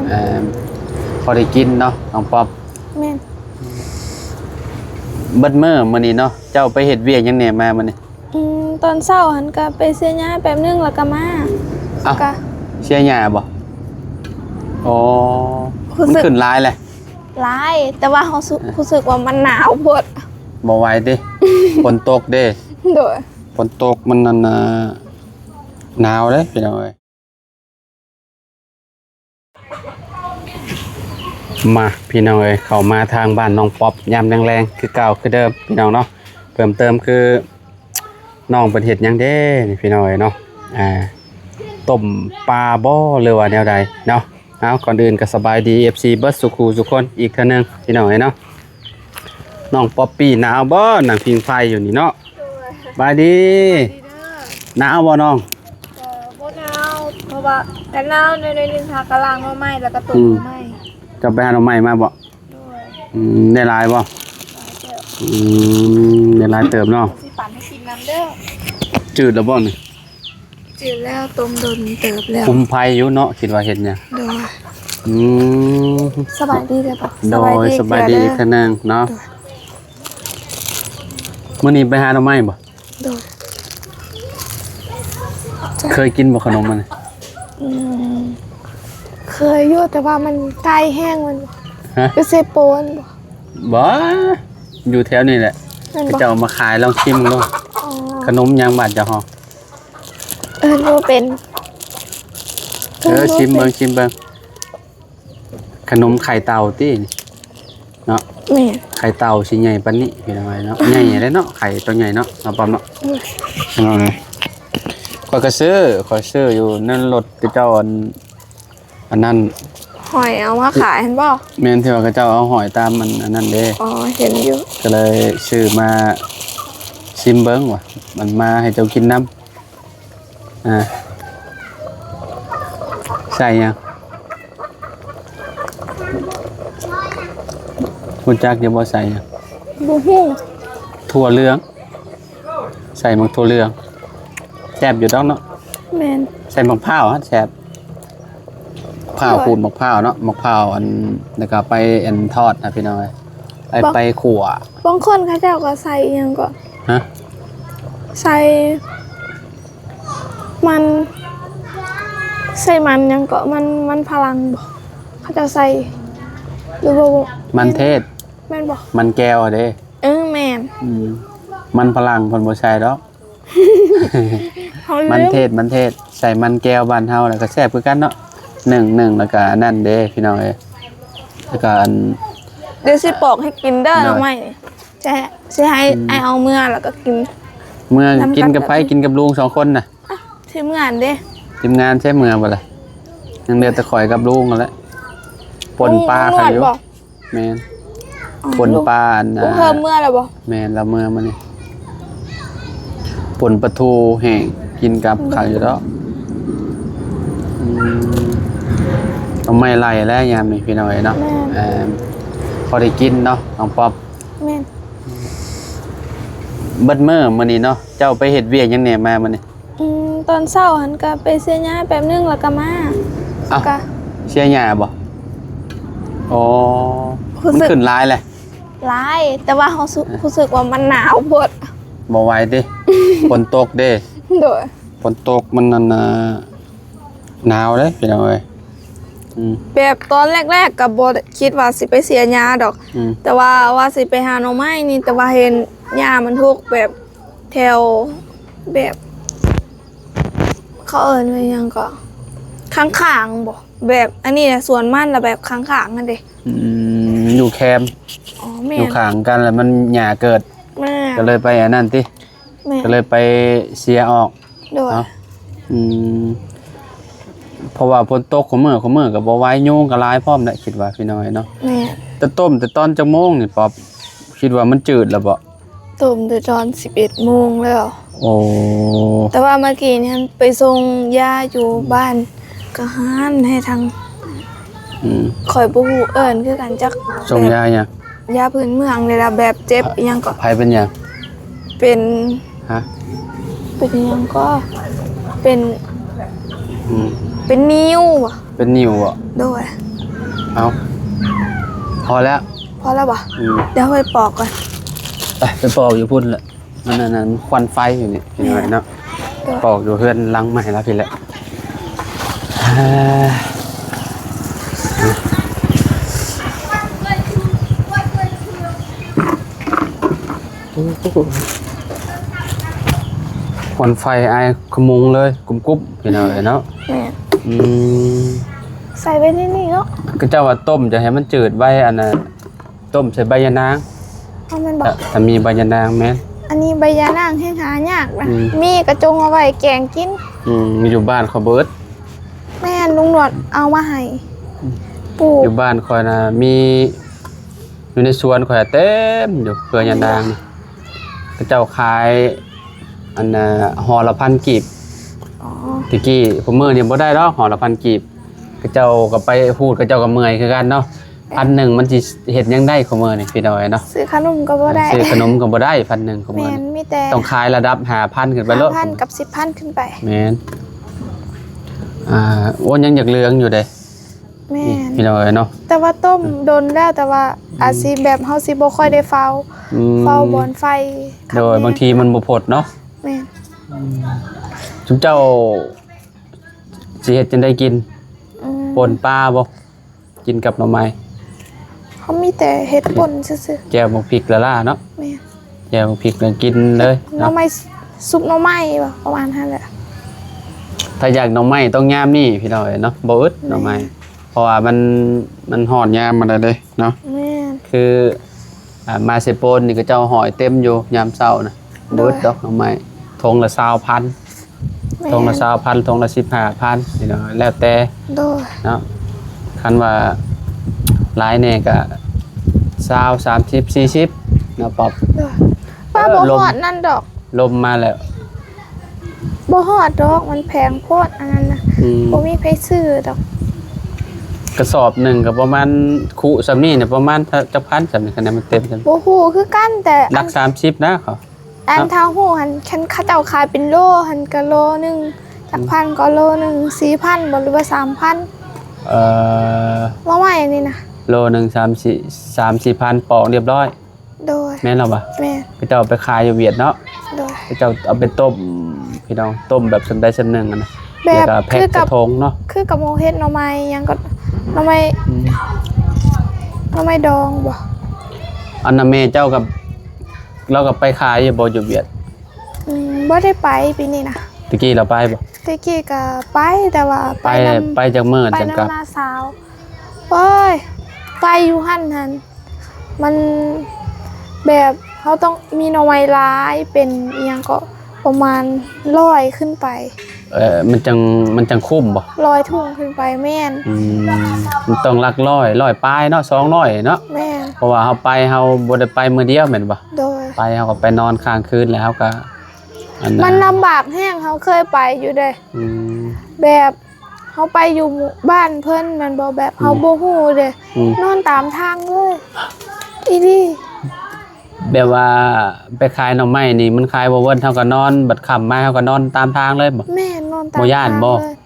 ເອີ່ມ ພໍໄດ້ກິນເນາະ ນ້ອງປັອບ. ແມ່ນ. ເບິດມື້ມື້ນີ້ເນາະ ເຈົ້າໄປເຮັດວຽກຫຍັງແດ່ມາມື້ນີ້? ອືມ ຕອນເຊົ້າຫັ້ນກະໄປເສຍຫຍ້າແປັບໜຶ່ງ ແລ້ວກະມາ. ເອົ້າ ກະເສຍຫຍ້າບໍ່? ອໍ ຮູ້ສຶກ ມັນຂຶ້ນຫຼາຍແຫຼະ. ຫຼາຍ ແຕ່ວ່າເຮົາ ອ່ະ ຮູ້ສຶກວ່າມັນໜາວໂພດ ບໍ່ໄຫວຕິ. ຝົນຕົກເດ້. ໂດຍ. ຝົນຕົກມັນ ອັນນ່າ ໜາວເດ້ພີ່ນ້ອງເອີຍ. ມາ ພີ່ນ້ອງເອີຍ ເຂົ້າມາທາງບ້ານນ້ອງປັອບ ຍາມແລງໆ ຄືເກົ່າຄືເດີມ ພີ່ນ້ອງເນາະ. ເພີ່ມເຕີມຄື ນ້ອງເພິ່ນເຮັດຫຍັງເດ້ນີ້ ພີ່ນ້ອງເອີຍເນາະ. ອ່າ ຕົ້ມປາບໍ່ ຫຼືວ່າແນວໃດເນາະ. ເອົາ ກ່ອນອື່ນກໍສະບາຍດີ ເອັຟຊີ ເບິດສູ່ຄູ່ສູ່ຄົນອີກເທື່ອໜຶ່ງ ພີ່ນ້ອງເອີຍເນາະ. ນ້ອງປັອບປີ້ໜາວບໍ່ ນັ່ງຜິງໄຟຢູ່ນີ້ເນາະ? ໂດຍ. ສະບາຍດີ. ສະບາຍດີເດີ. ໜາວບໍ່ນ້ອງ? ກໍບໍ່ໜາວ ເພາະວ່າກັນໜາວໜ້ອຍໆໜຶ່ງ ຫາກະລ້າງໜໍ່ໄມ້ ແລ້ວກໍຕົ້ມ ອືມ ໜໍ່ໄມ້. ເຈົ້າໄປຫາໜໍ່ໄມ້ມາບໍ່? ໂດຍ. ອືມ ໄດ້ຫຼາຍບໍ່? ຫຼາຍເຕີບ. ອືມ ໄດ້ຫຼາຍເຕີບເນາະ. ຊິປັ່ນໃຫ້ກິນນຳເດີ. ຈືດແລ້ວບໍ່ນີ້? ຈືດແລ້ວ ຕົ້ມດົນເຕີບແລ້ວ. ຄຸມໄຟຢູ່ເນາະ ຄິດວ່າເຮັດຫຍັງ. ໂດຍ. ອືມ ສະບາຍດີເດີ. ໂດຍ ສະບາຍດີ ສະບາຍດີອີກເທື່ອໜຶ່ງເນາະ. ໂດຍ. ມື້ນີ້ໄປຫາໜໍ່ໄມ້ບໍ່? ໂດຍ. ເຄີຍກິນບໍ່ຂະໜົມມັນ? ອືມ ເຄີຍຢູ່ ແຕ່ວ່າມັນໄກແຮງ. ມັນ ຮະ? ຢູ່ເຊໂປນບໍ່? ບໍ່ ຢູ່ແຖວນີ້ແຫຼະ. ແມ່ນບໍ່? ເຂົາເຈົ້າເອົາມາຂາຍ ລອງຊິມເບິ່ງດູ. ອໍ ຂະໜົມຫຍັງບ້ານເຈົ້າ? ເອີ້ນບໍ່ເປັນ. ເອີ ເອີ້ນບໍ່ເປັນ. ຊິມເບິ່ງ ຊິມເບິ່ງ. ຂະໜົມໄຂ່ເຕົາຕິເນາະ? ແມ່ນ. ໄຂ່ເຕົາຊິໃຫຍ່ປານນີ້ ພີ່ນ້ອງເອີຍເນາະ. ໃຫຍ່ເດ້ເນາະ ໄຂ່ໂຕໃຫຍ່ເນາະ ນ້ອງປອມເນາະ. ໂອ້ຍ ພີ່ນ້ອງເອີຍ ຂ້ອຍກໍຊື້ ຂ້ອຍຊື້ຢູ່ໃນລົດເຂົາເຈົ້າ ອັນ ອັນນັ້ນ ຫອຍເອົາມາຂາຍຫັ້ນບໍ່? ແມ່ນ ທີ່ວ່າເຂົາເຈົ້າເອົາຫອຍຕາມ ອັນ ອັນນັ້ນເດ້. ອໍ ເຫັນຢູ່. ກໍເລີຍຊື້ມາຊິມເບິ່ງວ່າ ມັນມາໃຫ້ເຈົ້າກິນນຳ. ອ່າ ໃສ່ຫຍັງ? ຮູ້ຈັກຢູ່ບໍ່ ໃສ່ຫຍັງ? ບໍ່ຮູ້. ຖົ່ວເຫຼືອງ. ໃສ່ໝາກຖົ່ວເຫຼືອງ ແຊບຢູ່ດອກເນາະ. ແມ່ນ. ໃສ່ໝາກພ້າວຫັ້ນແຊບ. ພ້າວ ໂດຍ. ຂູດໝາກພ້າວເນາະ ໝາກພ້າວ ອັນ ແລ້ວກໍໄປ ອັນ ທອດນະ ພີ່ນ້ອງເອີຍ. ໄປ ບາງ ໄປຂົ້ວ. ບາງຄົນເຂົາເຈົ້າກໍໃສ່ອີ່ຫຍັງກໍ ຮະ? ໃສ່ມັນ ໃສ່ມັນຫຍັງເກາະ ມັນ ມັນຝຣັ່ງບໍ່ ເຂົາເຈົ້າໃສ່ ຫຼືບໍ່? ມັນເທດ. ແມ່ນບໍ່? ມັນແກ້ວເດ້. ເອີ ແມ່ນ. ອືມ ມັນຝຣັ່ງເພິ່ນບໍ່ໃສ່ດອກ. ມັນເທດ ມັນເທດ ໃສ່ມັນແກ້ວບ້ານເຮົາ ແລ້ວກໍແຊບຄືກັນເນາະ. ໜຶ້ງ ໜຶ້ງ ແລ້ວກໍອັນນັ້ນເດ້ ພີ່ນ້ອງເອີຍ. ແລ້ວກໍອັນ ດຽວຊິປອກໃຫ້ກິນເດີ ໂດຍ ໜໍ່ໄມ້. ຈະ ຊິໃຫ້ ອືມ ອ້າຍເອົາເມືອ ແລ້ວກໍກິນ ເມືອ ນຳກັນ ກິນກັບໃຜ? ແບບນີ້ ກິນກັບລຸງສອງຄົນນະ. ອ່ະ ທີມງານເດ້? ທີມງານໃຊ້ເມືອບໍ່ລະ? ຍັງເຫຼືອແຕ່ຂ້ອຍກັບລຸງຫັ້ນແຫຼະ. ປົ່ນປາ ລຸງ ຂາຍຢູ່ ນວດບໍ່? ແມ່ນ. ອໍ ປົ່ນປາ ລຸງ ອັນ ລຸງເພີ່ມເມືອແລ້ວບໍ່? ແມ່ນ ລາວເມືອມື້ນີ້. ປົ່ນປາທູແຫ້ງ ກິນກັບ ອືມ ເຂົ້າຢູ່ດອກ. ອືມ ເອົາໄມ້ໄລ່ແລ້ວຍາມນີ້ ພີ່ນ້ອງເອີຍເນາະ. ແມ່ນ. ເອີ ພໍໄດ້ກິນເນາະ ນ້ອງປັອບ. ແມ່ນ. ເບິດມື້ມື້ນີ້ເນາະ ເຈົ້າໄປເຮັດວຽກຫຍັງແດ່ມາມື້ນີ້? ອືມ ຕອນເຊົ້າຫັ້ນກະໄປເສຍຫຍ້າແປັບໜຶ່ງ ແລ້ວກະມາ. ເອົ້າ ກະເສຍຫຍ້າບໍ່? ອໍ ຮູ້ສຶກ ມັນຂຶ້ນຫຼາຍແຫຼະ. ຫຼາຍ ແຕ່ວ່າເຮົາ ອ່ະ ຮູ້ສຶກວ່າມັນໜາວໂພດ ບໍ່ໄຫວຕິ. ຝົນຕົກເດ້. ໂດຍ. ຝົນຕົກມັນ ອັນນ່າ ໜາວເດ້ພີ່ນ້ອງເອີຍ. ອືມ ແບບຕອນແລກໆກະບໍ່ຄິດວ່າຊິໄປເສຍຫຍ້າດອກ. ອືມ ແຕ່ວ່າ ວ່າຊິໄປຫາໜໍ່ໄມ້ນີ້ ແຕ່ວ່າເຫັນຫຍ້າມັນຮົກແບບ ແຖວແບບ ເຂົາເອີ້ນວ່າຫຍັງເກາະ ຂ້າງໆບໍ່ ແບບອັນນີ້ນະ ສວນມັນລະແບບຂ້າງໆຫັ້ນເດ. ອືມ ຢູ່ແຄມ. ອໍ ແມ່ນ. ຢູ່ຂ້າງກັນລະມັນຫຍ້າເກີດ. ແມ່ນ. ກໍເລີຍໄປອັນນັ້ນຕິ. ແມ່ນ. ກໍເລີຍໄປເສຍອອກ. ໂດຍ. ເນາະ ອືມ ເພາະວ່າຝົນຕົກຄູ່ມື້ ຄູ່ມື້ກໍບໍ່ໄຫວ ຍຸງກໍຫຼາຍພ້ອມແຫຼະ ຄິດວ່າພີ່ນ້ອງເນາະ. ແມ່ນ. ແຕ່ຕົ້ມແຕ່ຕອນຈັກໂມງນີ້ປອບ ຄິດວ່າມັນຈືດແລ້ວບໍ່? ຕົ້ມແຕ່ຕອນສິບເອັດໂມງແລ້ວ. ໂອ້ ແຕ່ວ່າເມື່ອກີ້ນີ້ຫັ້ນໄປສົ່ງຢາຢູ່ ອືມ ບ້ານກະຫານໃຫ້ທາງ ອືມ ຂ້ອຍບໍ່ຮູ້ເອີ້ນຄືກັນຈັກ. ສົ່ງຢາຫຍັງ? ຢາພື້ນເມືອງນີ້ລະ ແບບເຈັບ ອະ ອີ່ຫຍັງເກາະ. ໃຜເປັນຫຍັງ? ເປັນ ຮະ? ເປັນອີ່ຫຍັງເກາະ ເປັນ ອືມ ເປັນນິ້ວ. ເປັນນິ້ວບໍ? ໂດຍ. ເອົາ ພໍແລ້ວ ພໍແລ້ວບໍ່? ອືມ ດຽວໄປປອກກ່ອນ ໄປ ໄປປອກຢູ່ພຸ້ນແຫຼະ ມັນອັນນັ້ນ ຄວັນໄຟຢູ່ນີ້ ພີ່ນ້ອງເນາະ ແມ່ນ ປອກຢູ່ເຮືອນຫຼັງໃໝ່ລະພີ້ແຫຼະ. ຄວັນໄຟອາຍຂະມຸງເລີຍ ກຸບໆ ພີ່ນ້ອງເອີຍເນາະ ແມ່ນ ອືມ ໃສ່ໄວ້ໃນນີ້ເນາະ ເຂົາເຈົ້າວ່າຕົ້ມຈະໃຫ້ມັນຈືດໄວ ອັນນ່າ ຕົ້ມໃສ່ໃບຍານາງ ເອົາແມ່ນບໍ່? ຖ້າມີໃບຍານາງ ແມ່ນ ອັນນີ້ໃບຍານາງແຮງຫາຍາກນະ ອືມ ມີກະຈົ່ງເອົາໄວ້ແກງກິນ ອືມ ຢູ່ບ້ານຂ້ອຍເບິດ ແມ່ນ ລຸງໜວດເອົາມາໃຫ້ ອືມ ປູກ ຢູ່ບ້ານຂ້ອຍນະມີ ຢູ່ໃນສວນຂ້ອຍເຕັມຢູ່ ເຄືອຍານາງ ເຂົາເຈົ້າຂາຍ ອັນນ່າ ຫໍ່ລະພັນກີບ ອໍ ແຕ່ກີ້ ທຸກມື້ນີ້ບໍ່ໄດ້ດອກຫໍ່ລະພັນກີບ ເຂົາເຈົ້າກໍໄປຮູດ ເຂົາເຈົ້າກໍເມື່ອຍຄືກັນເນາະ ພັນໜຶ່ງມັນຊິເຮັດຫຍັງໄດ້ຄຸມື້ນີ້ ພີ່ນ້ອງເອີຍເນາະ ຊື້ຂະໜົມກໍບໍ່ໄດ້ ຊື້ຂະໜົມກໍບໍ່ໄດ້ ພັນໜຶ່ງຄຸມື້ ແມ່ນ ມີແຕ່ຕ້ອງຂາຍລະດັບຫ້າພັນຂຶ້ນໄປໂລດ ຫ້າພັນກັບສິບພັນຂຶ້ນໄປ ແມ່ນ ອ່າ ໂອ້ ຍັງຢາກເຫຼືອງຢູ່ເດ້ ແມ່ນ ພີ່ນ້ອງເອີຍເນາະ ແຕ່ວ່າຕົ້ມດົນແລ້ວ ແຕ່ວ່າ ອືມ ອາດຊິແບບເຮົາຊິບໍ່ຄ່ອຍໄດ້ເຝົ້າ ອືມ ເຝົ້າບ່ອນໄຟ ໂດຍ ບາງທີມັນບໍ່ພົດເນາະ ແມ່ນ ອືມ ຊຸມເຈົ້າຊິເຮັດຈັ່ງໃດກິນ ອືມ ປົ່ນປາບໍ່? ກິນກັບໜໍ່ໄມ້ ເຮົາມີແຕ່ເຮັດປົ່ນຊື່ໆ ແຈ່ວໝາກພິກລ້າໆເນາະ ແມ່ນ ແຈ່ວໝາກພິກແລ້ວກິນເລີຍເນາະ ໜໍ່ໄມ້ ຊຸບໜໍ່ໄມ້ບໍ່ ປະມານຫັ້ນແຫຼະ ຖ້າຢາກໜໍ່ໄມ້ຕ້ອງຍາມນີ້ພີ່ນ້ອງເອີຍເນາະ ບໍ່ອຶດ ແມ່ນ ໜໍ່ໄມ້ ເພາະວ່າມັນ ມັນຮອດຍາມມັນແລ້ວເດ້ເນາະ ແມ່ນ ຄື ອ່າ ມາເຊໂປນນີ້ເຂົາເຈົ້າຫອຍເຕັມຢູ່ຍາມເຊົ້ານະ ໂດຍ ບໍ່ອຶດດອກໜໍ່ໄມ້ ຖົງລະຊາວພັນ ແມ່ນ ຖົງລະຊາວພັນ ຖົງລະສິບຫ້າພັນ ພີ່ນ້ອງ ແລ້ວແຕ່ ໂດຍ ເນາະ ຄັນວ່າຫຼາຍແດ່ກະຊາວ ສາມສິບ ສີ່ສິບເນາະ ປັອບ ໂດຍ ວ່າ ເອີ ບໍ່ ລົມ ຮອດນັ້ນດອກ ລົມມາແລ້ວ ບໍ່ຮອດດອກ ມັນແພງໂພດອັນນັ້ນນະ ອືມ ບໍ່ມີໃຜຊື້ດອກ ກະສອບໜຶ່ງກໍປະມານ ຄຸສ່ຳນີ້ນະ ປະມານຈັກພັນສ່ຳນີ້ ຄັນໃຫ້ມັນເຕັມ ບໍ່ຮູ້ຄືກັນ ແຕ່ຫຼັກສາມສິບນະ ເຂົາ ອັນ ເນາະ ຖ້າຮູ້ຫັ້ນ ຄັນເຂົາເຈົ້າຂາຍເປັນໂລຫັ້ນກະໂລໜຶ່ງ ຈັກພັນກໍໂລໜຶ່ງ ສີ່ພັນບໍ່ ຫຼືວ່າສາມພັນ ເອີ ມາໄວ້ນີ້ນະ ໂລໜຶ່ງ ສາມສີ່ ສາມສີ່ພັນ ປອກລຽບຮ້ອຍ ໂດຍ ແມ່ນແລ້ວບໍ່? ແມ່ນ ເຂົາເຈົ້າເອົາໄປຂາຍຢູ່ຫວຽດເນາະ ໂດຍ ເຂົາເຈົ້າເອົາໄປຕົ້ມ ພີ່ນ້ອງ ຕົ້ມແບບສ່ຳໃດສ່ຳໜຶ່ງຫັ້ນນະ ແບບ ແລ້ວກໍແພັກໃສ່ຖົງເນາະ ຄືກັບໝູເຮັດໜໍ່ໄມ້ຫຍັງກໍ ໜໍ່ໄມ້ ອືມ ໜໍ່ໄມ້ດອງບໍ່? ອັນນະ ແມ່ເຈົ້າກັບ ລາວກໍໄປຂາຍຢູ່ບໍ່ ຢູ່ຫວຽດ? ອືມ ບໍ່ໄດ້ໄປປີນີ້ນະ ແຕ່ກີ້ລາວໄປບໍ່? ແຕ່ກີ້ກໍໄປ ແຕ່ວ່າໄປ ໄປນຳ ໄປຈັກມື້ ໄປນຳນ້າສາວ ໂອ້ຍ ໄປຢູ່ຫັ້ນຫັ້ນ ມັນແບບເຮົາຕ້ອງມີໜໍ່ໄມ້ຫຼາຍ ເປັນອີ່ຫຍັງເກາະ ປະມານຮ້ອຍຂຶ້ນໄປ ເອີ ມັນຈັ່ງ ມັນຈັ່ງຄຸ້ມບໍ່? ຮ້ອຍຖົງຂຶ້ນໄປ ແມ່ນ ອືມ ມັນຕ້ອງຫຼັກຮ້ອຍ ຮ້ອຍປາຍເນາະ ສອງຮ້ອຍເນາະ ແມ່ນ ເພາະວ່າເຮົາໄປ ເຮົາບໍ່ໄດ້ໄປມື້ດຽວແມ່ນບໍ່? ໂດຍ ໄປເຮົາກໍໄປນອນຄ້າງຄືນ ແລ້ວເຮົາກໍ ອັນ ມັນລຳບາກແຮງ ເຮົາເຄີຍໄປຢູ່ເດ້ ອືມ ແບບ ເຮົາໄປຢູ່ໝູ່ບ້ານເພິ່ນແມ່ນບໍ່ ແບບເຮົາ ອືມ ບໍ່ຮູ້ເດ້ ອືມ ນອນຕາມທາງເລີຍ ອີ່ຫຼີ ແບບວ່າໄປຂາຍໜໍ່ໄມ້ນີ້ ມັນຂາຍບໍ່ເບິດ ເຮົາກໍນອນ ບັດຄ່ຳມາເຮົາກໍນອນຕາມທາງເລີຍບໍ່? ແມ່ນ ນອນຕາມ ບໍ່ຢ້ານບໍ່? ທາງເລີຍ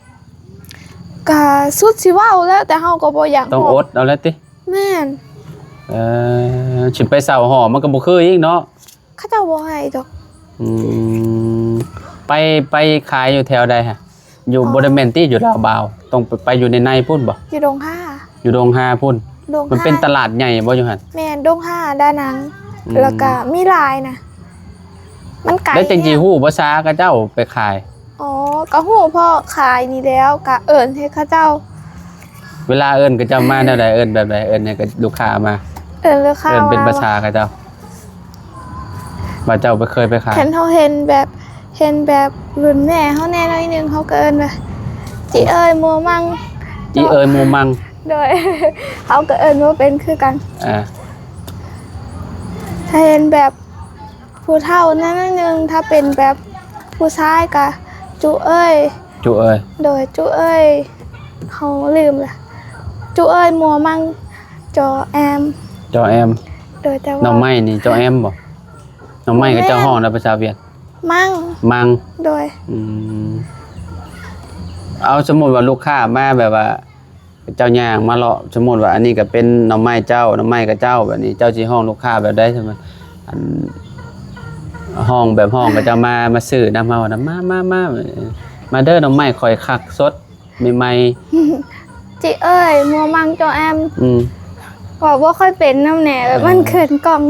ກະສຸດຊິເວົ້າແລ້ວ ແຕ່ເຮົາກໍບໍ່ຢາກ ຕ້ອງອົດເອົາແລ້ວຕິ? ແມ່ນ ເອີ ຊິໄປເຊົ່າຫໍ່ມັນກໍບໍ່ຄືອີກເນາະ ເຂົາເຈົ້າບໍ່ໃຫ້ດອກ ອືມ ໄປ ໄປຂາຍຢູ່ແຖວໃດຫະ? ຢູ່ ອໍ ບໍ່ໄດ້ແມ່ນຕິ ຢູ່ລາວບາວ ຕ້ອງໄປ ໄປຢູ່ໃນໃນພຸ້ນບໍ່? ຢູ່ດົງຮາ ຢູ່ດົງຮາພຸ້ນ ດົງຮາ ມັນເປັນຕະຫຼາດໃຫຍ່ບໍ່ຢູ່ຫັ້ນ? ແມ່ນ ດົງຮາ ດານັງ ອືມ ແລ້ວກະມີຫຼາຍນະ ມັນໄກ ແລ້ວຈັ່ງຊິຮູ້ພາສາເຂົາເຈົ້າໄປຂາຍ? ອໍ ກໍຮູ້ເພາະຂາຍນີ້ແລ້ວ ກະເອີ້ນໃຫ້ເຂົາເຈົ້າ ເວລາເອີ້ນເຂົາເຈົ້າມາແນວໃດ? ເອີ້ນແບບໃດ? ເອີ້ນໃຫ້ລູກຄ້າມາ ເອີ້ນລູກຄ້າ ເອີ້ນເປັນພາສາເຂົາເຈົ້າ ວ່າເຈົ້າໄປ ເຄີຍໄປຂາຍ ຄັນເຮົາເຫັນແບບ ເຫັນແບບລຸ້ນແມ່ເຮົາແດ່ໜ້ອຍໜຶ່ງ ເຮົາກໍເອີ້ນວ່າ ຈີເອີຍ ມົວມັງ ຈີເອີຍ ມົວມັງ ໂດຍ ເຮົາກໍເອີ້ນບໍ່ເປັນຄືກັນ ອ່າ ຖ້າເຫັນແບບ ຜູ້ເຖົ້າແດ່ໜ້ອຍໜຶ່ງ ຖ້າເປັນແບບຜູ້ຊາຍກະ ຈູເອີຍ ຈູເອີຍ ໂດຍ ຈູເອີຍ ເຮົາລືມລະ ຈູເອີຍ ມົວມັງ ຈໍແອມ ຈໍແອມ ໂດຍ ແຕ່ວ່າ ໜໍ່ໄມ້ນີ້ ຈໍແອມບໍ່? ໜໍ່ໄມ້ເຂົາເຈົ້າຮ້ອງໃນພາສາຫວຽດ ມັງ ມັງ ໂດຍ ອືມ ເອົາ ສົມມຸດວ່າລູກຄ້າມາແບບວ່າ ເຈົ້າຍ່າງມາເລາະ ສົມມຸດວ່າອັນນີ້ກໍເປັນໜໍ່ໄມ້ເຈົ້າ ໜໍ່ໄມ້ຂະເຈົ້າ ແບບນີ້ເຈົ້າຊິຮ້ອງລູກຄ້າແບບໃດ? ອັນ ຮ້ອງແບບ ຮ້ອງຂະເຈົ້າມາ ມາຊື້ນຳເຮົານະ ມາ ມາ ມາ ມາເດີ ໜໍ່ໄມ້ຂ້ອຍຄັກສົດໃໝ່ໆ ຈິເອີຍ ມົວມັງຈໍແອມ ອືມ ເວົ້າບໍ່ຄ່ອຍເປັນນຳແດ່ ແບບມັນເຂີນກ້ອງ.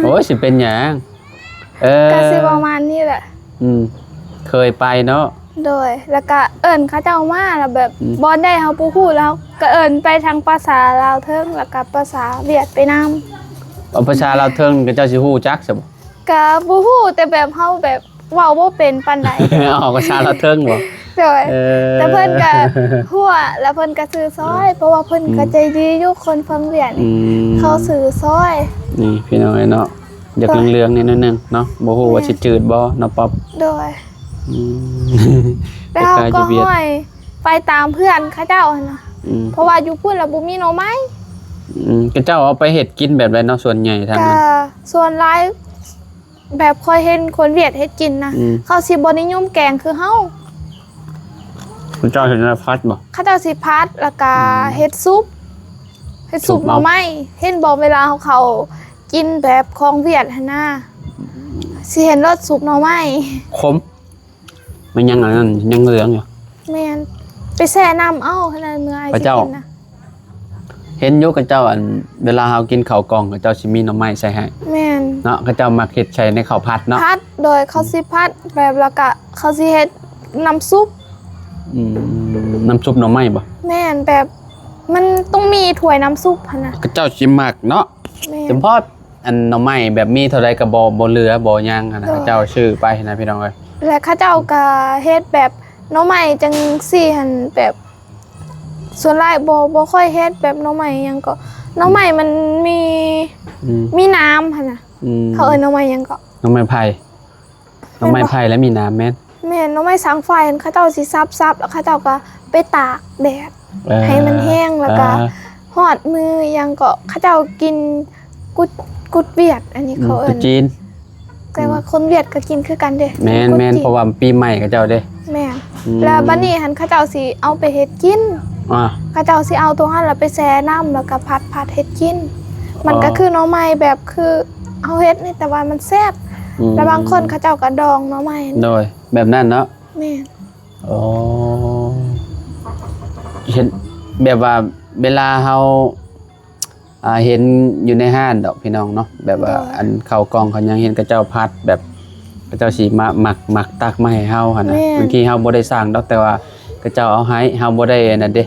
ໂອ້ຍ ຊິເປັນຫຍັງ? ເອີ ກໍຊິປະມານນີ້ແຫຼະ. ອືມ ເຄີຍໄປເນາະ. ໂດຍ ແລ້ວກະເອີ້ນເຂົາເຈົ້າມາ ແລ້ວແບບ ອືມ ບ່ອນໃດເຮົາບໍ່ຮູ້ ແລ້ວເຮົາກໍເອີ້ນໄປທາງພາສາລາວເທິງ ແລ້ວກະພາສາຫວຽດໄປນຳ. ເອົາ ພາສາລາວເທິງເຂົາເຈົ້າຊິຮູ້ຈັກຊະບໍ່? ກະບໍ່ຮູ້ ແຕ່ແບບເຮົາແບບເວົ້າບໍ່ເປັນປານໃດ. ເອົາພາສາລາວເທິງບໍ່? ໂດຍ ເອີ ແຕ່ເພິ່ນກະຮູ້ ແລ້ວເພິ່ນກະຊື້ຊອຍ ອືມ ເພາະວ່າເພິ່ນ ອືມ ກະໃຈດີຢູ່ ຄົນຝັ່ງຫວຽດ ອືມ ເຂົາຊື້ຊອຍ. ນີ້ພີ່ນ້ອງເອີຍເນາະ ຢາກເຫຼືອງໆແດ່ໜ້ອຍໜຶ່ງເນາະ ບໍ່ຮູ້ວ່າ ແມ່ນ ຊິຈືດບໍ່ເນາະ ປັອບ. ໂດຍ ອືມ ແລ້ວເຮົາກໍຫ້ອຍໄປຕາມເພື່ອນເຂົາເຈົ້າຫັ້ນນະ ອືມ ເພາະວ່າຢູ່ພຸ້ນລະບໍ່ມີໜໍ່ໄມ້. ອືມ ເຂົາເຈົ້າເອົາໄປເຮັດກິນແບບໃດເນາະ ສ່ວນໃຫຍ່ທາງນັ້ນ? ກໍສ່ວນຫຼາຍ ແບບຂ້ອຍເຫັນຄົນຫວຽດເຮັດກິນນະ ອືມ ເຂົາຊິບໍ່ນິຍົມແກງຄືເຮົາ. ເຂົາເຈົ້າເຮັດແນວຜັດບໍ່? ເຂົາເຈົ້າຊິຜັດ ແລ້ວກະ ອືມ ເຮັດຊຸບ ເຮັດຊຸບ ຊຸບເອົາ ໜໍ່ໄມ້. ເຫັນບໍ່ ເວລາເຮົາເຂົ້າກິນແບບຂອງຫວຽດຫັ້ນນະ ຊິເຫັນລົດຊຸບໜໍ່ໄມ້ ຂົມ. ມັນຍັງອັນນັ້ນ ຍັງເຫຼືອງຢູ່. ແມ່ນ ໄປແຊ່ນ້ຳເອົາ ຂະໜາດເມື່ອອ້າຍ ເຂົາເຈົ້າ ຊິກິນນະ ເຫັນຢູ່ ເຂົາເຈົ້າ ອັນ ເວລາເຮົາກິນເຂົ້າກ່ອງ ເຂົາເຈົ້າຊິມີໜໍ່ໄມ້ໃສ່ໃຫ້. ແມ່ນ ເນາະ ເຂົາເຈົ້າມັກເຮັດໃສ່ໃນເຂົ້າຜັດເນາະ. ຜັດ ໂດຍ ເຂົາຊິຜັດແບບ ແລ້ວກະເຂົາຊິເຮັດນ້ຳຊຸບ. ອືມ ນ້ຳຊຸບໜໍ່ໄມ້ບໍ່? ແມ່ນ ແບບມັນຕ້ອງມີຖ້ວຍນ້ຳຊຸບຫັ້ນນະ ເຂົາເຈົ້າຊິມັກເນາະ. ແມ່ນ ສະເພາະ ອັນໜໍ່ໄມ້ແບບມີເທົ່າໃດກໍບໍ່ ບໍ່ເຫຼືອບໍ່ຫຍັງຫັ້ນນະ ໂດຍ ເຂົາເຈົ້າຊື້ໄປນະ ພີ່ນ້ອງເອີຍ. ແລະເຂົາເຈົ້າກໍເຮັດແບບໜໍ່ໄມ້ຈັ່ງຊີ້ຫັ້ນ ແບບສ່ວນຫຼາຍບໍ່ ບໍ່ຄ່ອຍເຮັດແບບໜໍ່ໄມ້ຫຍັງເກາະ ໜໍ່ໄມ້ມັນມີ ອືມ ມີໜາມຫັ້ນນະ. ອືມ ເຂົາເອີ້ນໜໍ່ໄມ້ຫຍັງເກາະ? ໜໍ່ໄມ້ໄຜ່. ໜໍ່ໄມ້ໄຜ່ແລ້ວມີໜາມ. ແມ່ນ ແມ່ນ ໜໍ່ໄມ້ສັງໄຟຫັ້ນ ເຂົາເຈົ້າຊິສັບໆ ແລ້ວເຂົາເຈົ້າກໍໄປຕາກແດດ ເອີ ໃຫ້ມັນແຫ້ງ ແລ້ວກໍ ເອີ ຮອດມື້ຫຍັງເກາະ ເຂົາເຈົ້າກິນກຸດ ກຸດຫວຽດ ອັນນີ້ເຂົາເອີ້ນ ອືມ ກຸດຈີນ. ແຕ່ວ່າ ອືມ ຄົນຫວຽດກໍກິນຄືກັນເດ້ ແມ່ນ ເປັນກຸດຈີນ ແມ່ນ ເພາະວ່າປີໃໝ່ເຂົາເຈົ້າເດ້. ແມ່ນ ອືມ ແລ້ວບັດນີ້ຫັ້ນ ເຂົາເຈົ້າຊິເອົາໄປເຮັດກິນ. ອ່າ ເຂົາເຈົ້າຊິເອົາໂຕຫັ້ນລະໄປແຊ່ນ້ຳ ແລ້ວກໍຜັດ ຜັດເຮັດກິນ. ອໍ ມັນກໍຄືໜໍ່ໄມ້ແບບຄືເຮົາເຮັດນີ້ ແຕ່ວ່າມັນແຊບ. ອືມ ແລ້ວບາງຄົນເຂົາເຈົ້າກໍດອງໜໍ່ໄມ້. ໂດຍ ແບບນັ້ນເນາະ. ແມ່ນ. ອໍ ເຫັນແບບວ່າເວລາເຮົາ ອ່າ ເຫັນຢູ່ໃນຮ້ານດອກພີ່ນ້ອງເນາະ ແບບວ່າ ໂດຍ ອັນເຂົ້າກ່ອງເຂົາຫຍັງ ເຫັນເຂົາເຈົ້າຜັດ ແບບເຂົາເຈົ້າຊິມາ ມັກ ມັກຕັກມາໃຫ້ເຮົາຫັ້ນນະ. ແມ່ນ ບາງທີເຮົາບໍ່ໄດ້ສັ່ງດອກ ແຕ່ວ່າເຂົາເຈົ້າເອົາໃຫ້ ເຮົາບໍ່ໄດ້ອັນນັ້ນເດ້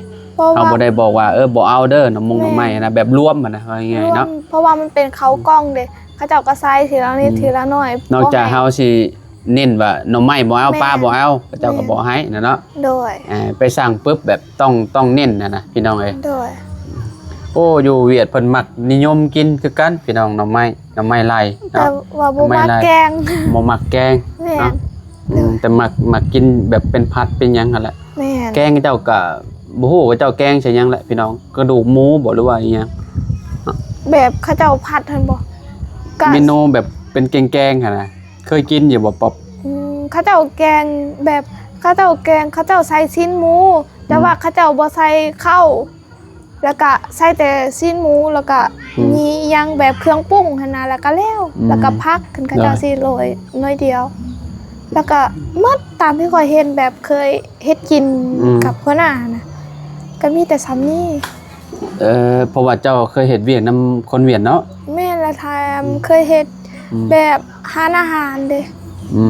ເຮົາບໍ່ໄດ້ບອກວ່າ ເອີ ບໍ່ເອົາເດີ ໜໍ່ມົງ ແມ່ນ ໜໍ່ໄມ້ຫັ້ນນະ ແບບລວມຫັ້ນນະ ເວົ້າງ່າຍໆເນາະ. ລວມ ເພາະວ່າມັນເປັນເຂົ້າກ່ອງເດ້ ເຂົາເຈົ້າກໍໃສ່ທີລະນິດ ອືມ ທີລະໜ້ອຍ. ນອກຈາກເຮົາຊິເນັ້ນວ່າໜໍ່ໄມ້ບໍ່ເອົາ ແມ່ນ ປາບໍ່ເອົາ ເຂົາເຈົ້າກໍ ແມ່ນ ບໍ່ໃຫ້ນະເນາະ. ໂດຍ ເອີ ໄປສັ່ງປຶບແບບ ຕ້ອງ ຕ້ອງເນັ້ນຫັ້ນນະ ພີ່ນ້ອງເອີຍ. ໂດຍ ໂອ້ ຢູ່ຫວຽດເພິ່ນມັກນິຍົມກິນຄືກັນ ພີ່ນ້ອງ ໜໍ່ໄມ້ ໜໍ່ໄມ້ໄລ່ເນາະ ແຕ່ວ່າບໍ່ມັກແກງ ບໍ່ມັກແກງ. ແມ່ນ ເນາະ ອືມ ແຕ່ມັກ ມັກກິນແບບເປັນຜັດເປັນຫຍັງຫັ້ນແຫຼະ. ແມ່ນ ແກງເຂົາເຈົ້າກໍບໍ່ຮູ້ເຂົາເຈົ້າແກງໃສ່ຫຍັງແຫຼະ ພີ່ນ້ອງ ກະດູກໝູບໍ່ ຫຼືວ່າອີ່ຫຍັງ? ແບບເຂົາເຈົ້າຜັດຫັ້ນບໍ່? ກະເມນູແບບເປັນແກງໆຫັ້ນນະ ເຄີຍກິນຢູ່ບໍ່ ປອບ? ອືມ ເຂົາເຈົ້າແກງແບບ ເຂົາເຈົ້າແກງ ເຂົາເຈົ້າໃສ່ຊີ້ນໝູ ແຕ່ວ່າ ອືມ ເຂົາເຈົ້າບໍ່ໃສ່ເຂົ້າ ແລ້ວກະໃສ່ແຕ່ຊີ້ນໝູ ແລ້ວກະ ອືມ ມີຫຍັງແບບເຄື່ອງປຸງຫັ້ນນະ ແລ້ວກະແລ້ວ ອືມ ແລ້ວກະຜັກ ເຂົາເຈົ້າ ໂດຍ ຊິໂລຍໜ້ອຍດຽວ ແລ້ວກະໝົດ ຕາມທີ່ຂ້ອຍເຫັນ ແບບເຄີຍເຮັດກິນ ອືມ ກັບຫົວໜ້ານະ ກະມີແຕ່ສ່ຳນີ້. ເອີ ເພາະວ່າເຈົ້າເຄີຍເຮັດວຽກນຳຄົນຫວຽດເນາະ? ແມ່ນ ແລ້ວຖາມ ອືມ ເຄີຍເຮັດ ອືມ ແບບຮ້ານອາຫານເດ້ ອື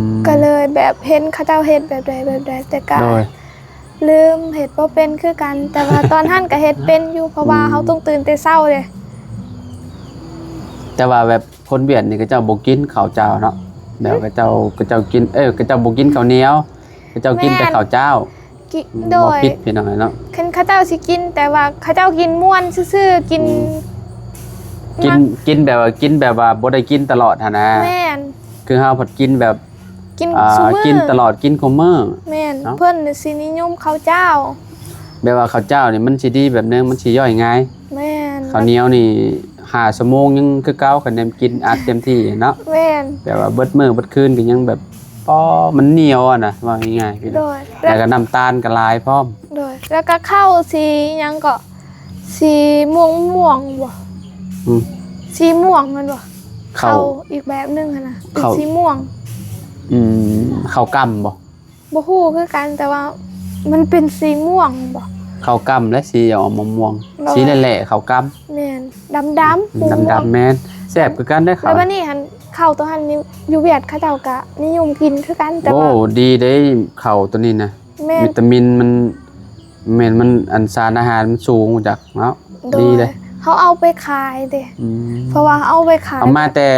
ມ ກະເລີຍແບບເຫັນເຂົາເຈົ້າເຮັດແບບໃດແບບໃດ ແຕ່ກະ ໂດຍ ລືມ ເຮັດບໍ່ເປັນຄືກັນ ແຕ່ວ່າຕອນຫັ້ນກະເຮັດເປັນຢູ່ ເພາະວ່າ ອືມ ເຮົາຕ້ອງຕື່ນແຕ່ເຊົ້າເດ້. ແຕ່ວ່າແບບຄົນຫວຽດນີ້ເຂົາເຈົ້າບໍ່ກິນເຂົ້າເຈົ້າເນາະ ແບບ ຫຶ ເຂົາເຈົ້າ ເຂົາເຈົ້າກິນ ເອີ ເຂົາເຈົ້າບໍ່ກິນເຂົ້າໜຽວ ເຂົາເຈົ້າກິນແຕ່ ແມ່ນ ເຂົ້າເຈົ້າ. ກິ ໂດຍ ຜິດພີ່ນ້ອງເອີຍເນາະ ຄັນເຂົາເຈົ້າຊິກິນ ແຕ່ວ່າເຂົາເຈົ້າກິນມ່ວນຊື່ໆ ກິນ ອືມ ກິນ ມັນ ກິນແບບວ່າ ກິນແບບວ່າບໍ່ໄດ້ກິນຕະຫຼອດຫັ້ນນະ. ແມ່ນ ຄືເຮົາພັດກິນແບບ ກິນ ອ່າ ຊຸມື້ ກິນຕະຫຼອດ ກິນຄູ່ມື້. ແມ່ນ ເນາະ ເພິ່ນຊິນິຍົມເຂົ້າເຈົ້າ ແບບວ່າເຂົ້າເຈົ້ານີ້ມັນຊິດີແບບໜຶ່ງ ມັນຊິຍ່ອຍງ່າຍ. ແມ່ນ ເຂົ້າໜຽວນີ້ຫ້າຊົ່ວໂມງຍັງຄືເກົ່າ ຄັນແນມກິນອັດເຕັມທີ່ເນາະ. ແມ່ນ ແບບວ່າເບິດມື້ເບິດຄືນກໍຍັງແບບ ອໍ ມັນໜຽວຫັ້ນນະ ເວົ້າງ່າຍໆ ພີ່ນ້ອງ ໂດຍ ແລ້ວກໍນ້ຳຕານກໍຫຼາຍພ້ອມ ໂດຍ ແລ້ວກໍເຂົ້າສີຫຍັງເກາະ ສີມ່ວງໆ ບໍ່ ອືມ ສີມ່ວງແມ່ນບໍ່ ເຂົ້າ ເຂົ້າອີກແບບໜຶ່ງຫັ້ນນະ ເປັນ ເຂົ້າ ສີມ່ວງ ອືມ ເຂົ້າກ້ຳບໍ່? ບໍ່ຮູ້ຄືກັນ ແຕ່ວ່າມັນເປັນສີມ່ວງບໍ່? ເຂົ້າກ້ຳ ແລະ ສີອອກມ່ວງໆ ໂດຍ ສີແຫຼ້ໆ ເຂົ້າກ້ຳ ແມ່ນ ດຳໆ ດຳໆ ແມ່ນ ແຊບຄືກັນເດ້ ເຂົ້າ ແລ້ວບັດນີ້ຫັ້ນ ເຂົ້າໂຕຫັ້ນນີ້ ຢູ່ຫວຽດເຂົາເຈົ້າກະນິຍົມກິນຄືກັນ ແຕ່ ໂອ້ ວ່າ ດີເດ້ ເຂົ້າໂຕນີ້ນະ ແມ່ນ ວິຕາມິນມັນ ແມ່ນ ມັນ ອັນ ສານອາຫານມັນສູງ ຮູ້ຈັກເນາະ ໂດຍ ດີເດ້ ເຮົາເອົາໄປຂາຍເດ້ ອືມ ເພາະວ່າເຮົາເອົາໄປຂາຍ ເອົາມາແຕ່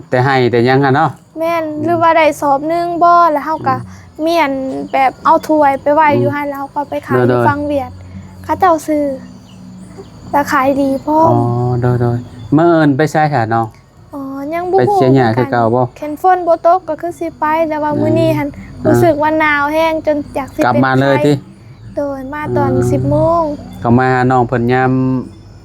ແຕ່ໄຮ່ແຕ່ຫຍັງຫັ້ນເນາະ ແມ່ນ ອືມ ຫຼືວ່າໄດ້ສອບໜຶ່ງບໍ່ ແລ້ວເຮົາກໍ ອືມ ມ້ຽນແບບເອົາຖ້ວຍໄປໄວ້ ອືມ ຢູ່ຫັ້ນ ແລ້ວເຮົາກໍໄປຂາຍ ໂດຍ ຢູ່ຝັ່ງຫວຽດ ເຂົາເຈົ້າຊື້ ແລ້ວຂາຍດີພ້ອມ ອໍ ໂດຍໆ ມື້ອື່ນໄປໃສຊະນ້ອງ? ອໍ ຍັງບໍ່ຮູ້ ໄປເສຍຫຍ້າຄືເກົ່າບໍ່? ຄັນຝົນບໍ່ຕົກກໍຄືຊິໄປ ແຕ່ວ່າ ອືມ ມື້ນີ້ຫັ້ນ ອ່າ ຮູ້ສຶກວ່າໜາວແຮງ ຈົນຢາກຊິ ກັບມາເລີຍຕິ? ໂດຍ ມາຕອນ ອືມ ສິບໂມງ ກໍມາຫານ້ອງເພິ່ນຍາມ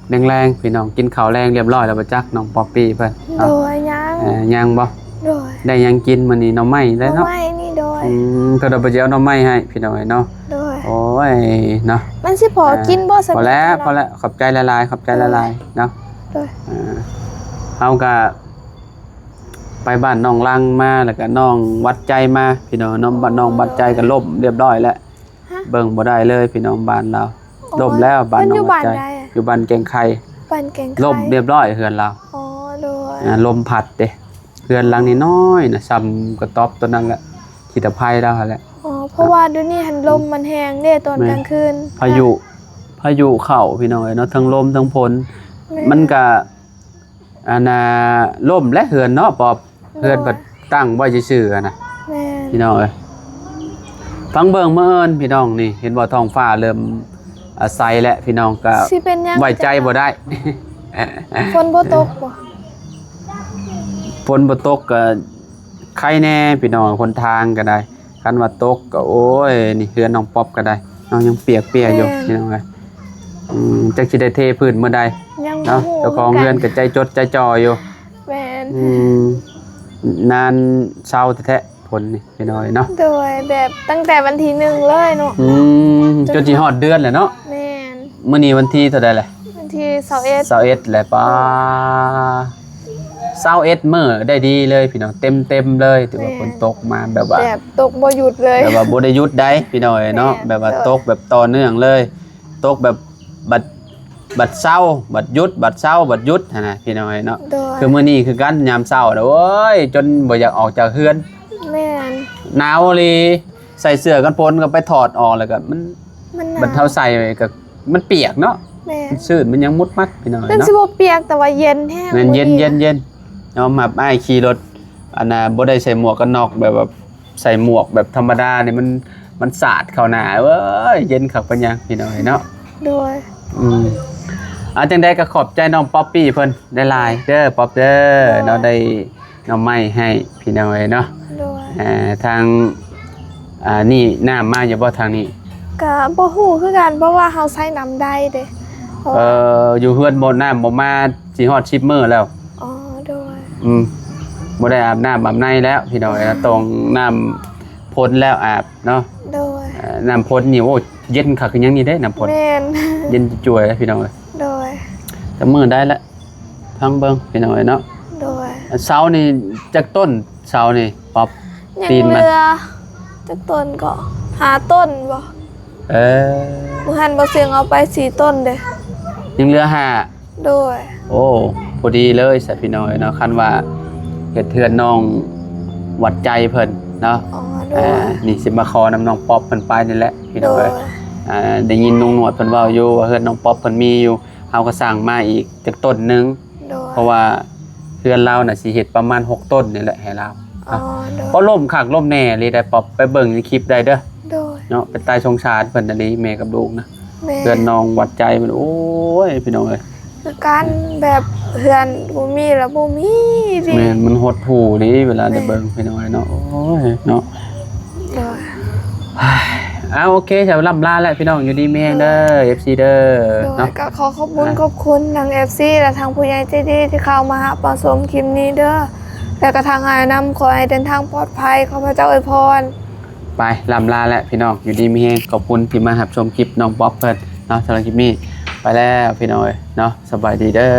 ແລງໆ ພີ່ນ້ອງ ກິນເຂົ້າແລງຮຽບຮ້ອຍແລ້ວບໍ່ຈັກ ນ້ອງປັອບປີ້ເພິ່ນເນາະ? ໂດຍ ຍັງ ເອີ ຍັງບໍ່? ໂດຍ ໄດ້ຫຍັງກິນມື້ນີ້? ໜໍ່ໄມ້ໄດ້ເນາະ? ໜໍ່ໄມ້ນີ້ ໂດຍ ອືມ ເພິ່ນເອົາໄປຊິເອົາໜໍ່ໄມ້ໃຫ້ ພີ່ນ້ອງເອີຍເນາະ? ໂດຍ ໂອ້ຍ ເນາະ ມັນຊິພໍ ເອີ ກິນບໍ່? ພໍແລ້ວ ພໍແລ້ວ ຂອບໃຈຫຼາຍໆ ຂອບໃຈຫຼາຍໆ ເນາະ? ໂດຍ ເອີ ເຮົາກະໄປບ້ານນ້ອງລັງມາ ແລ້ວກະນ້ອງຫວັດໃຈມາ ພີ່ນ້ອງເນາະ ບ້ານນ້ອງຫວັດໃຈກະລົ້ມຮຽບຮ້ອຍແລ້ວ ຮະ? ເບິ່ງບໍ່ໄດ້ເລີຍພີ່ນ້ອງ ບ້ານລາວ ອໍ ລົ້ມແລ້ວ ບ້ານ ເພິ່ນຢູ່ບ້ານໃດ? ຢູ່ບ້ານແກ້ງໄຂ່ ບ້ານແກ້ງໄຂ່ ລົ້ມຮຽບຮ້ອຍເຮືອນລາວ ອໍ ໂດຍ ອ່າ ລົມພັດເດ້ ເຮືອນຫຼັງນ້ອຍໆນະ ສ່ຳກະຕ໊ອບໂຕນັ້ນແຫຼະ ຂີ້ຕະໄພລາວຫັ້ນແຫຼະ ອໍ ເພາະວ່າດຽວນີ້ຫັ້ນ ອືມ ລົມມັນແຮງເດ້ຕອນ ແມ່ນ ກາງຄືນ ພາຍຸ ພາຍຸເຂົ້າພີ່ນ້ອງເອີຍເນາະ ທັງລົມທັງຝົນ ແມ່ນ ມັນກະ ອັນນ່າ ລົ້ມແຫຼະເຮືອນເນາະປອບ ໂດຍ ເຮືອນພັດຕັ້ງໄວ້ຊື່ໆຫັ້ນນະ ແມ່ນ ພີ່ນ້ອງເອີຍ ຟັງເບິ່ງມື້ອື່ນພີ່ນ້ອງ ນີ້ເຫັນບໍ່ ທ້ອງຟ້າເລີ່ມ ອາ ໃສແລ້ວ ພີ່ນ້ອງກໍ ຊິເປັນຫຍັງ ໄວ້ໃຈບໍ່ໄດ້ ຝົນບໍ່ຕົກບໍ່? ຝົນບໍ່ຕົກກໍໄຄແດ່ພີ່ນ້ອງ ຫົນທາງກໍໄດ້ ຄັນວ່າຕົກກໍ ໂອ້ຍ ນີ້ເຮືອນນ້ອງປັອບກໍໄດ້ ນ້ອງຍັງປຽກເປຍຢູ່ ແມ່ນ ພີ່ນ້ອງເອີຍ ອືມ ຈັກຊິໄດ້ເທພື້ນມື້ໃດ ຍັງ ເນາະ ບໍ່ຮູ້ ເຈົ້າຂອງເຮືອນ ຄືກັນ ກໍໃຈຈົດໃຈຈ່ອຢູ່ ແມ່ນ ອືມ ນານເຊົາແທ້ໆ ຝົນນີ້ພີ່ນ້ອງເນາະ ໂດຍ ແບບຕັ້ງແຕ່ວັນທີໜຶ່ງເລີຍເນາະ ອືມ ຈົນຊິຮອດເດືອນແລ້ວເນາະ ແມ່ນ ມື້ນີ້ວັນທີເທົ່າໃດແຫຼະ? ວັນທີຊາວເອັດ ຊາວເອັດແຫຼະ ປາ ຊາວເອັດມື້ໄດ້ດີເລີຍພີ່ນ້ອງ ເຕັມໆເລີຍ ຖືວ່າ ແມ່ນ ຝົນຕົກມາແບບວ່າ ແບບຕົກບໍ່ຢຸດເລີຍ ແບບວ່າບໍ່ໄດ້ຢຸດໃດພີ່ນ້ອງເອີຍເນາະ ແມ່ນ ແບບວ່າ ໂດຍ ຕົກແບບຕໍ່ເນື່ອງເລີຍ ຕົກແບບ ບັດ ບັດເຊົາ ບັດຢຸດ ບັດເຊົາ ບັດຢຸດຫັ້ນນະ ພີ່ນ້ອງເອີຍເນາະ ໂດຍ ຄືມື້ນີ້ຄືກັນ ຍາມເຊົ້ານະ ໂອ້ຍ ຈົນບໍ່ຢາກອອກຈາກເຮືອນ ແມ່ນ ໜາວອີ່ຫຼີ ໃສ່ເສື້ອກັນຝົນກໍໄປຖອດອອກ ແລ້ວກໍມັນ ມັນໜາວ ບັດເຮົາໃສ່ກໍມັນປຽກເນາະ ແມ່ນ ມັນຊື້ນ ມັນຍັງມຸດມັດ ພີ່ນ້ອງເອີຍເນາະ ມັນຊິບໍ່ປຽກ ແຕ່ວ່າເຢັນແຮງ ແມ່ນ ເຢັນ ມື້ນີ້ນະ ເຢັນໆ ຍອມຮັບ ອ້າຍຂີ່ລົດ ອັນນ່າ ບໍ່ໄດ້ໃສ່ໝວກກັນນັອກ ແບບວ່າ ໃສ່ໝວກແບບທຳມະດານີ້ ມັນ ມັນສາດເຂົ້າໜ້າ ເອີຍ ເຢັນຄັກປານຫຍັງ ພີ່ນ້ອງເອີຍເນາະ ໂດຍ ອືມ ເອົາ ຈັ່ງໃດກໍຂອບໃຈນ້ອງປັອບປີ້ເພິ່ນຫຼາຍໆເດີ ປັອບເດີ ໂດຍ ເນາະ ໄດ້ໜໍ່ໄມ້ໃຫ້ ພີ່ນ້ອງເອີຍເນາະ ໂດຍ ເອີ ທາງ ອ່າ ນີ້ນ້ຳມາຢູ່ບໍ່ທາງນີ້? ກະບໍ່ຮູ້ຄືກັນ ເພາະວ່າເຮົາໃຊ້ນ້ຳໄດ້ເດ້ ເອີ ຢູ່ເຮືອນບໍ່ ນ້ຳບໍ່ມາ ຊິຮອດສິບມື້ແລ້ວ ອໍ ໂດຍ ອືມ ບໍ່ໄດ້ອາບນ້ຳອາບໃນແລ້ວ ພີ່ນ້ອງເອີຍ ຕ້ອງນ້ຳຝົນແລ້ວອາບເນາະ ໂດຍ ເອີ ນ້ຳຝົນນີ້ ໂອ້ ເຢັນຄັກຄືຫຍັງນີ້ເດ້ ນ້ຳຝົນ ແມ່ນ ເຢັນຈວຍໆເດ້ ພີ່ນ້ອງເອີຍ ໂດຍ ຈັກມື້ໄດ້ລະ ຟັງເບິ່ງ ພີ່ນ້ອງເອີຍເນາະ ໂດຍ ເສົານີ້ຈັກຕົ້ນ ເສົານີ້ປັອບ ຕີນມັນ ຍັງເຫຼືອຈັກຕົ້ນເກາະ ຫ້າຕົ້ນບໍ່? ເອີ ມື້ຫັ້ນບໍ່ເຊິ່ງເອົາໄປສີ່ຕົ້ນເດ້ ຍັງເຫຼືອຫ້າ ໂດຍ ໂອ້ ພໍດີເລີຍຊະ ພີ່ນ້ອງເອີຍເນາະ ຄັນວ່າເຮັດເຮືອນນ້ອງຫວັດໃຈເພິ່ນເນາະ ອໍ ໂດຍ ອ່າ ນີ້ຊິມາຂໍນຳນ້ອງປັອບເພິ່ນໄປນີ້ແຫຼະ ພີ່ນ້ອງເອີຍ ໂດຍ ອ່າ ໄດ້ຍິນລຸງໜວດເພິ່ນເວົ້າຢູ່ວ່າເຮືອນນ້ອງປັອບເພິ່ນມີຢູ່ ເຮົາກໍສ້າງມາອີກຈັກຕົ້ນໜຶ່ງ ໂດຍ ເພາະວ່າເຮືອນລາວນະຊິເຮັດປະມານຫົກຕົ້ນນີ້ແຫຼະໃຫ້ລາວ ອໍ ເນາະ ໂດຍ ເພາະລົມຄັກລົມແນ່ອີ່ຫຼີໄດ໋ ປັອບ ໄປເບິ່ງໃນຄລິບໄດ້ເດີ ໂດຍ ເນາະ ເປັນຕາສົງສານເພິ່ນອີ່ຫຼີ ແມ່ກັບລູກນະ ແມ່ນ ເຮືອນນ້ອງຫວັດໃຈເພິ່ນ ໂອ້ຍ ພີ່ນ້ອງເອີຍ ຄືກັນ ແບບເຮືອນບໍ່ມີລະບໍ່ມີ ແມ່ນ ມັນຫົດຫູ່ເດ້ ເວລາໄດ້ເບິ່ງ ແມ່ນ ພີ່ນ້ອງເອີຍເນາະ ໂອ້ຍ ເນາະ ໂດຍ ເອົາ ໂອເຄ ເຈົ້າ ລ່ຳລາແຫຼະ ພີ່ນ້ອງ ຢູ່ດີມີແຮງເດີ ໂດຍ ເອັຟຊີເດີ ໂດຍ ເນາະ ກໍຂໍຂອບຄຸນ ອ່າ ຂອບຄຸນທາງເອັຟຊີ ແລະ ທາງຜູ້ໃຫຍ່ໃຈດີທີ່ເຂົ້າມາຮັບມາຊົມຄລິບນີ້ເດີ ແລະກະທາງອ້າຍນຳ ຂໍໃຫ້ເດີນທາງປອດໄພ ຂໍພະເຈົ້າອວຍພອນ. ໄປ ລ່ຳລາແລ້ວພີ່ນ້ອງ ຢູ່ດີມີແຮງ ຂອບຄຸນທີ່ມາຮັບຊົມຄລິບນ້ອງປັອບເພິ່ນເນາະ ສຳລັບຄລິບນີ້ ໄປແລ້ວພີ່ນ້ອງເອີຍເນາະ ສະບາຍດີເດີ.